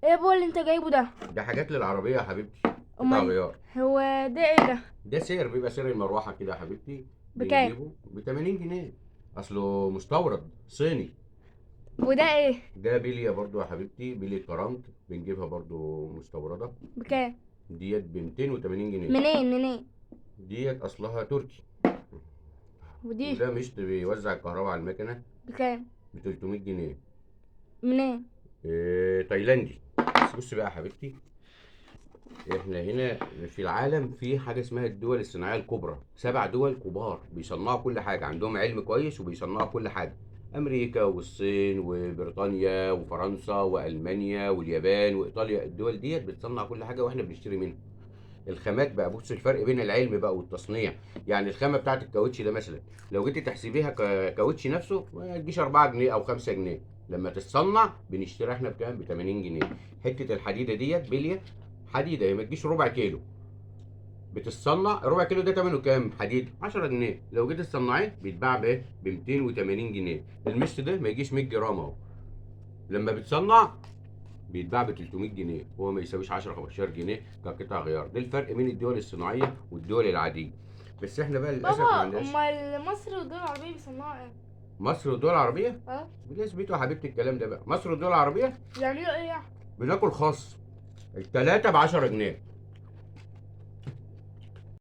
ايه يا بابا اللي انت جايبه ده؟ ده حاجات للعربية يا حبيبتي، قطع امال غيار. هو ده ايه ده؟ ده سير، بيبقى سير المروحة كده يا حبيبتي. بكام؟ بنجيبه ب 80 جنيه، اصله مستورد صيني. وده ايه؟ ده بليه برضو يا حبيبتي، بليه كرامت، بنجيبها برضو مستورده. بكام؟ ديت ب 280 جنيه. منين؟ ديت اصلها تركي. ودي؟ وده مشط بيوزع الكهرباء على المكنه. بكام؟ ب 300 جنيه. منين؟ إيه، تايلاندي. بس بصي بقى يا حبيبتي، احنا هنا في العالم في حاجة اسمها الدول الصناعية الكبرى، 7 دول كبار بيصنعوا كل حاجة، عندهم علم كويس وبيصنعوا كل حاجة. امريكا والصين وبريطانيا وفرنسا والمانيا واليابان وايطاليا، الدول ديت بتصنع كل حاجة واحنا بنشتري منها. الخامات بقى، بص الفرق بين العلم بقى والتصنيع. يعني الخامة بتاعت الكاوتش ده مثلا لو جيتي تحسبيها كاوتش نفسه ما تجيش 4 جنيه او 5 جنيه، لما تتصنع بنشتريها احنا بكام؟ ب 80 جنيه. حتة الحديدة ديت بليه حديده، هي ما تجيش ربع كيلو، بتتصنع ربع كيلو ده ثمنه كام؟ حديد 10 جنيه، لو جيت تصنعيه بيتباع بايه؟ ب 280 جنيه. المشط ده ما يجيش 100 جرام اهو، لما بتصنع بيتباع ب 300 جنيه، هو ما يساويش 10 15 جنيه كقطع غيار. ده الفرق بين الدول الصناعية والدول العادية. بس احنا بقى للاسف ما بابا عندناش. امال مصر والدول العربية بيصنعوا ايه؟ مصر والدول العربية؟ اه بنسبته يا حبيبتي الكلام ده بقى، مصر والدول العربية بيعملوا ايه يعني؟ بناكل خس، الثلاثة ب 10 جنيه.